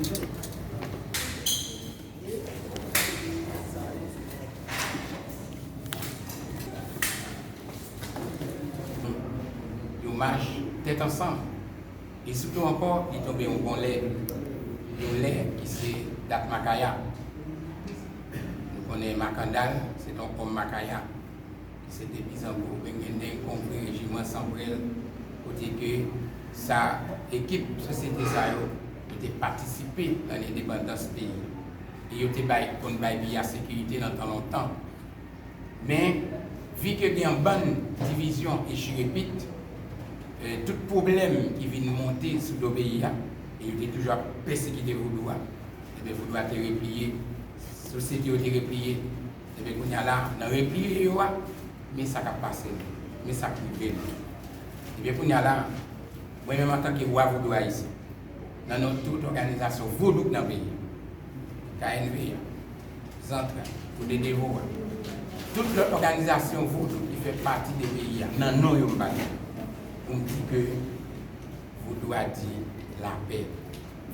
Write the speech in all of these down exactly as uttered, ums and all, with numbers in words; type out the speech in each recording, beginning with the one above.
Yon mach tèt ansanm. E sitou ankò, li tonbe yon bon lè, yon lè ki se dat Makaya. Nou konnen Makandal, se t on òm Makaya, ki se te Bizango, Bengendeng, Konvre, Rejiman, Sanbrèl, kote ke sa, ekip sosyete sa yo, yo te patisipe nan lendepandans peyi. E yo te bay, konn bay peyi a sekirite nan tan lontan. Men, vi ke gen yon bann divizyon e chirepit, eh, tout pwoblèm ki vin monte sou do peyi a, e yo te toujou ap pèsekite vodou a, ebyen, vodou a te repliye, sosyete yo te repliye, ebyen, kounye a la, nan repliye yo a, men sa k ap pase nou, men sa k rive nou. Ebyen, kounye a la, mwen menm antanke wa vodou ayisyen, nan non tout òganizasyon vodou k nan peyi a, K N V A, Zantray, Kote Devo a, tout lòt òganizasyon vodou ki fè pati de peyi a, nan non yo m pale, pou m di ke vodou a di lapè,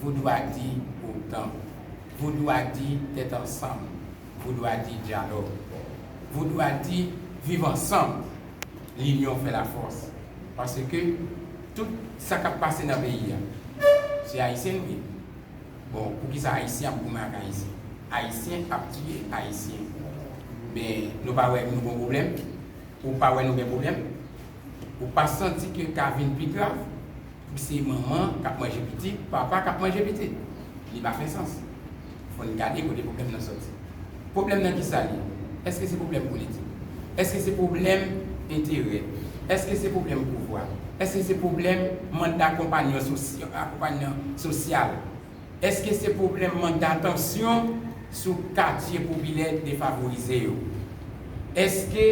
vodou a di otan, vodou a di tèt ansanm, vodou a di dyalòg, vodou a di viv ansanm, linyon fè lafòs. Paske tout sa k ap pase nan peyi a, se ayisyen nou ye. Bon, poukisa ayisyen ap goumen ak ayisyen? Ayisyen ap tiye ayisyen. Men, nou pa wè nou gon pwoblèm? Ou pa wè nou gen pwoblèm? Ou pa santi ke ka vin pi grav? Pou se manman k ap manje pitit, papa k ap manje pitit. Li pa fè sans. Fò n gade kote pwoblèm nan sòti. Pwoblèm nan kisa l ye? Èske se pwoblèm politik? Èske se pwoblèm enterè? Èske se pwoblèm pouvwa? Èske se pwoblèm manda konpanyon sosy-, akonpanyan sosyal? Èske se pwoblèm mank datansyon sou katye popilè defavorize yo? Èske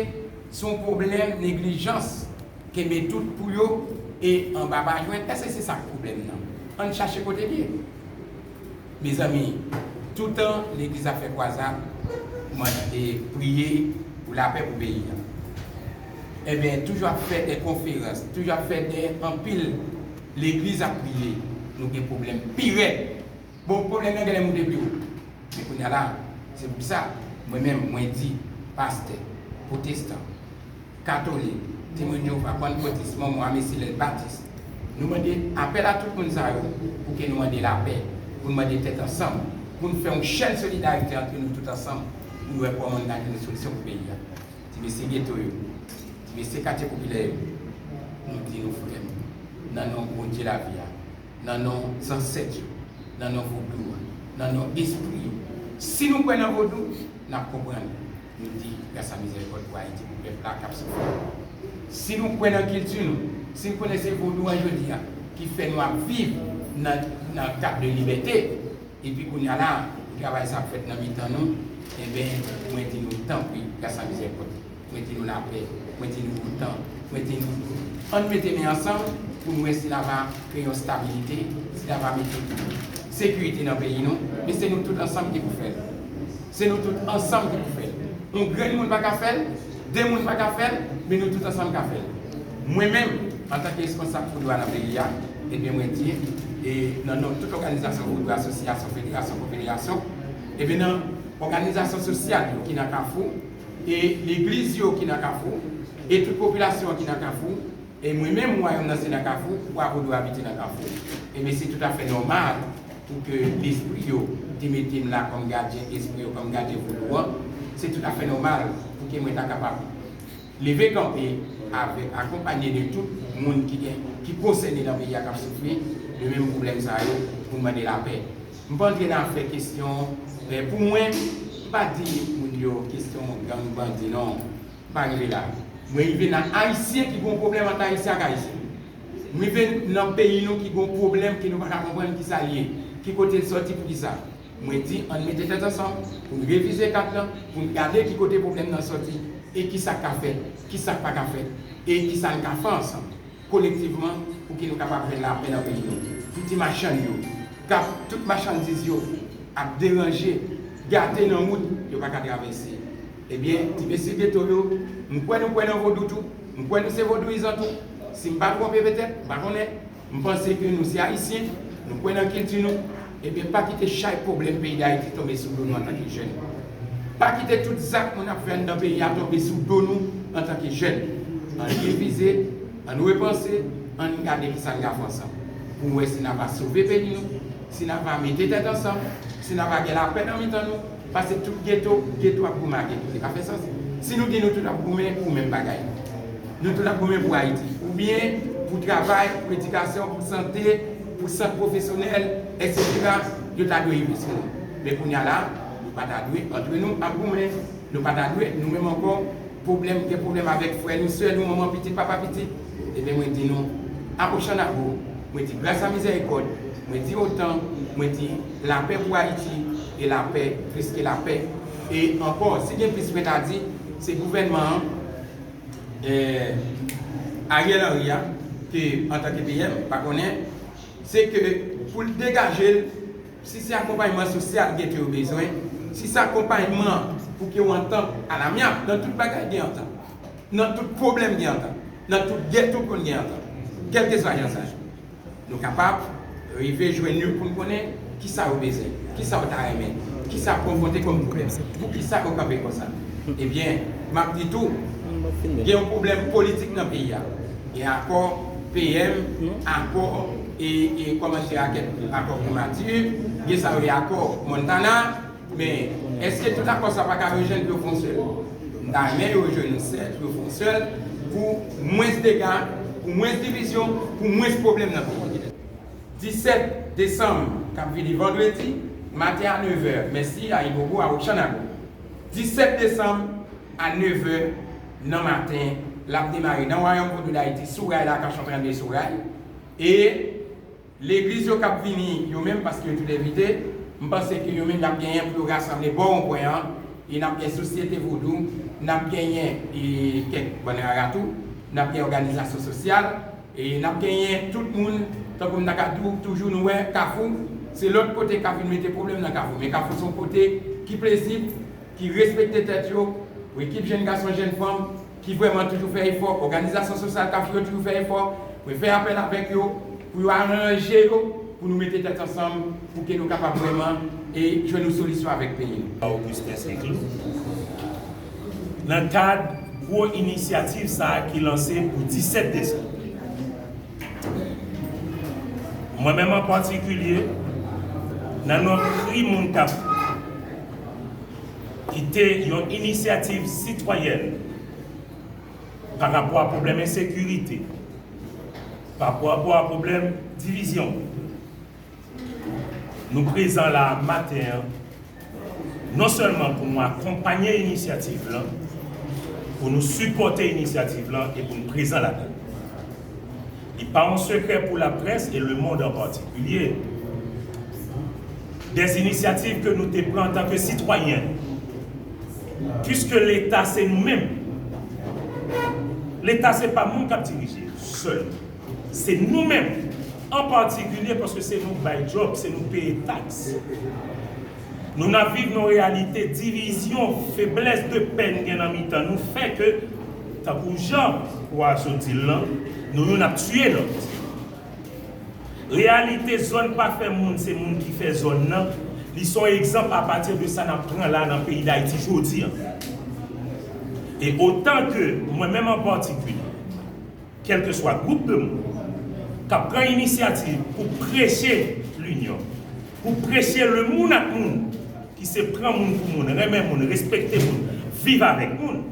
se yon pwoblèm neglijans kenbe tout pou yo e anba pa jwenn? Èske se sa k pwoblèm nan? Ann chache kote l ye. Mezanmi, toutan legliz ap fè kwazad, mande priye pou lapè pou peyi a. Ebyen, toujou ap fè de konferans, toujou ap fè de anpil legliz ap priye, nou gen pwoblèm pi rèd. Bon, pwoblèm nan genlè moute pi wo. Men kounye a la, se pou sa, mwen menm, mwen di, pastè, pwotestan, katolik, Temwen de Jewova, pantkotis, mòmon, ameselès, batis, nou mande apèl a tout moun sa yo pou ke nou mande lapè, pou nou mande tèt ansanm, pou nou fè yon chèn solidarite ant nou tout ansanm, pou nou wè kòman nou ka jwenn yon solisyon pou peyi a. Ti mesye geto yo, ti mesye katye popilè yo, nou di nou frè m, nan non Bondye lavi a, nan non zansèt yo, nan non vodou a, nan non espri yo. Si nou kwè nan vodou, n ap konprann. Nou di, gras a mizèrikòd pou Ayiti, pou pèp la k ap soufri. Si nou kwè nan kilti nou, si nou konnen se vodou an jodi a ki fè nou ap viv nan, nan kad de libète, epi kounye a la, pou travay sa ap fèt nan mitan nou, enben, mwen di nou, tanpri, gras a mizèrikòd. Mwen di nou lapè, mwen di nou otan, mwen di nou, ann mete men ansanm pou n wè si n a va kreye yon stabilite, si n a va mete sekirite nan peyi nou, men se nou tout ansanm ki pou fè l. Se nou tout ansanm ki pou fè l. Yon grenn moun pa ka fè l, de moun pa ka fè l, men nou tout ansanm ka fè l. Mwen menm, antanke responsab vodou a nan peyi a, ebyen mwen di, e nan non tout òganizasyon vodou, asosyasyon, federasyon, konfederasyon, ebyen nan òganizasyon sosyal yo ki nan Kafou, e legliz yo ki nan Kafou, e tout popilasyon an ki nan Kafou, e mwen menm, wayòm nan se nan Kafou, wa vodou abite nan Kafou. Ebyen, se toutafè nòmal pou ke lespri yo te mete m la kòm gadyen, espri yo kòm gadyen vodou an. Se toutafè nòmal pou ke mwen ta kapab leve kanpe avèk, akonpanye de tout moun ki gen, ki konsène nan peyi a k ap soufri de menm pwoblèm sa yo, pou n mande lapè. M pa antre nan afè kesyon, men pou mwen, m pa di moun yo kesyon gang, bandi, non. M pa rive la. Mwen rive nan Ayisyen ki gon pwoblèm ant Ayisyen ak Ayisyen. M rive nan peyi nou ki gon pwoblèm ke nou pa ka konprann kisa l ye, ki kote l sòti, poukisa. Mwen di, ann mete tèt ansanm pou n revize kat lan, pou n gade ki kote pwoblèm nan sòti, e kisa k ka fèt, kisa k pa ka fèt, e kisa n ka fè ansanm, kolektivman, pou ke nou kapab fè lapè nan peyi nou. Piti machann yo, k ap, tout machandiz yo ap deranje, gate nan wout, yo pa ka travèse. Ebyen, ti mesye geto yo, m kwè nou kwè nan vodou tou, m kwè nou se vodouyizan tou. Si m pa twonpe petèt, m pa konnen, m panse ke nou se Ayisyen, nou kwè nan kilti nou, Ebyen, pa kite chay pwoblèm peyi Dayiti tonbe sou do nou antanke jèn. Pa kite tout zak moun ap fè anndan peyi a tonbe sou do nou antanke jèn. Ann revize, ann repanse, ann gade kisa n ka fè ansanm pou n wè si n a va sove peyi nou, si n a va mete tèt ansanm, si n a va gen lapè nan mitan nou, paske tout geto, geto ap goumen ak geto. Li ka fè sans. Si nou di nou tout ap goumen pou menm bagay, nou tout ap goumen pou Ayiti, oubyen pou travay, pou edikasyon, pou sante, pou sant pwofesyonèl, etsetera, yo ta dwe rive sou nou. Men kounye a la, nou pa ta dwe, antre nou, ap goumen. Nou pa ta dwe, nou menm ankò, pwoblèm, gen pwoblèm avèk frè nou, sè nou, manman pitit, papa pitit. Ebyen, mwen di nou, a Ochannago, mwen di gras a mizèrikòd, mwen di otan, mwen di lapè pou Ayiti, e lapè, plis ke lapè. E ankò, si gen plis mwen ta di, se gouvènman an, eh, Ariel Henry a, ke antanke P M, pa konnen, se ke pou l degaje l, si se akonpayman sosyal geto yo bezwen, si se akonpayman pou ke yo antan alamyab, nan tout bagay gen antan, nan tout pwoblèm gen antan, nan tout gè tou konn gen antan, kèlkeswa jan sa ye. Nou kapab rive jwenn yo pou n konnen kisa yo bezwen, kisa yo ta renmen, kisa yo konfwonte kòm pwoblèm, poukisa yo kanpe konsa. Ebyen, m ap di tou, gen yon pwoblèm politik nan peyi a. Gen akò P M, akò, e, e kòmantè a kèk akò primati, gen sa yo rele akò Montana, men èske tout akò sa pa ka rejwenn pou yo fè yon sèl? M ta renmen yo rejwenn yon sèl, pou yo fè yon sèl, pou mwens dega, pou mwens divizyon, pou mwens pwoblèm nan peyi. Disèt desanm k ap vini vandredi, maten a nevè, mèsi a Ibobo, a Ochannago. Disèt desanm a nevè nan maten, l ap demare nan Wayòm Vodou Dayiti, sou ray la, Kachon trannde sou ray. E legliz yo k ap vini yo menm, paske yo tout envite, m panse ke yo menm y ap genyen pou yo rasanble bò wonpwen an, e n ap gen Sosyete Vodou, n ap genyen, e, kèk bann rara tou, n ap gen òganizasyon sosyal, e n ap genyen tout moun, tankou m ta ka di w toujou, nou wè Kafou, se lòt kote k ap vin mete pwoblèm nan Kafou, men Kafou se yon kote ki plezib, ki respekte tèt yo, pou ekip jèn gason, jèn fanm, ki vrèman toujou fè efò, òganizasyon sosyal k ap toujou fè efò, mwen fè apèl avèk yo, pou yo aranje yo, pou nou mete tèt ansanm, pou ke nou kapab vrèman, e, jwenn yon solisyon avèk peyi nou. Augustin Saint-Cloud, nan kad gwo inisyativ sa a ki lanse pou disèt desanm. Mwen menm an patikilye, nan non kri moun k ap ki te yon inisyativ sitwayèn pa rapò a pwoblèm ensekirite, pa rapò a pwoblèm divizyon. Nou prezan la a maten an, non sèlman pou nou akonpanye inisyativ lan, pou nou sipòte inisyativ lan e pou nou prezan ladan l. Li pa yon sekrè pou laprès e lemonn an patikilye. Des initiatives que nou te pran antanke sitwayen, puiske Leta se nou menm. Leta se pa moun k ap dirije sèlman. Se nou menm, an patikilye, paske se nou k bay djòb, se nou k peye taks. Nou n ap viv nan yon reyalite divizyon, feblès de pè n gen nan mitan nou fè ke, tankou jan Poisson di l lan, nou youn ap tiye lòt. Reyalite zòn pa fè moun, se moun ki fè zòn nan, li se yon egzanp apati de sa n ap pran la nan peyi Dayiti jodi an. E otan ke mwen menm an patikilye, kèlkeswa gwoup de moun k ap pran inisyativ pou preche linyon, pou preche lemoun ak moun, ki se pran moun pou moun, renmen moun, respekte moun, viv avèk moun,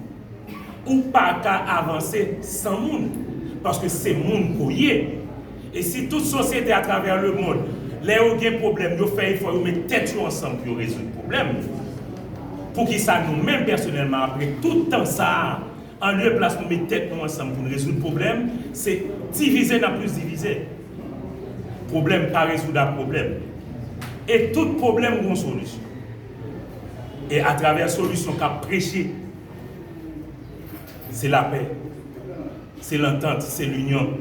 ou pa ka avanse san moun, paske se moun ke w ye. E si tout sosyete atravè lemonn, lè yo gen pwoblèm, yo fè efò, yo met tèt yo ansanm pou yo rezoud pwoblèm, poukisa nou menm pèsonèlman, apre tout tan sa a, an lye plas nou met tèt nou ansanm pou n rezoud pwoblèm, se divize n ap plis divize. Pwoblèm pa rezoud ak pwoblèm. E tout pwoblèm gen yon solisyon. E atravè solisyon k ap preche, se lapè, se lantant, se linyon.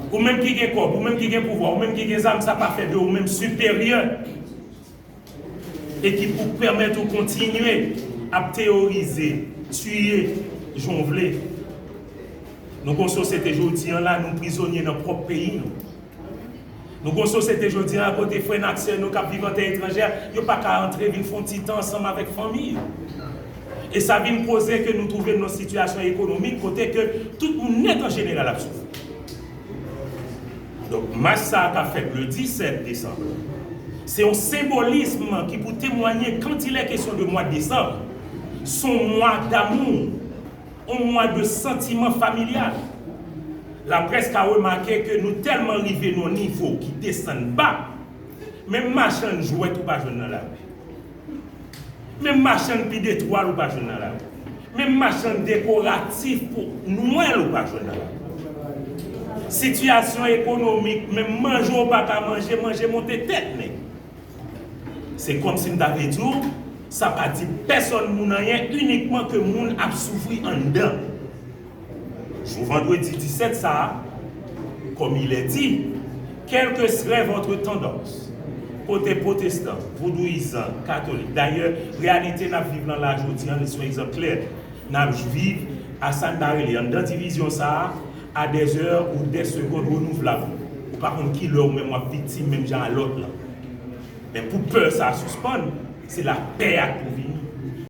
Ou menm ki gen kòb, ou menm ki gen pouvwa, ou menm ki gen zam, sa pa fè de ou menm siperyè e ki pou pèmèt ou kontinye ap teyorize, tiye, jan w vle. Nou gen yon sosyete jodi an la, nou prizonye nan pwòp peyi nou. Nou gen yon sosyete jodi a kote frè n ak sè nou k ap viv an tè etranjè, yo pa ka antre vin fè yon ti tan ansanm avèk fanmi yo. E sa vin koze ke nou twouve n nan sitiyasyon ekonomik kote ke tout moun nèt an jeneral ap soufri. Donk, mach sa a k ap fèt le disèt desanm, se yon senbolism ki pou temwanye quand il est question de mois de décembre, se yon mwa damou, yon mwa de santiman familyal. Laprès ka remake ke nou tèlman rive nan yon nivo ki desann ba, menm machann jwèt ou pa jwenn nan lari. Menm machann pi de twal ou pa jwenn nan lari. Menm machann dekoratif pou Nwèl ou pa jwenn nan lari. Sitiyasyon ekonomik, menm manje ou pa ka manje, manje monte tèt nèg. Se kòmsi m ta vle di w, sa pa di pèsòn moun anyen, inikman ke moun ap soufri anndan. Jou vandredi disèt sa a, comme il est dit, quelle que serait votre tendance, kote pwotestan, vodouyizan, katolik, dayè, reyalite n ap viv lan la jodi a, se yon egzanp klè, n ap viv a sa n ta rele anndan divizyon sa a, à des heures ou des secondes renouvelables. Ou pa konn kilè ou menm w ap viktim menm jan a lòt lan. Men pou pè sa a sispann, se lapè a k pou vini.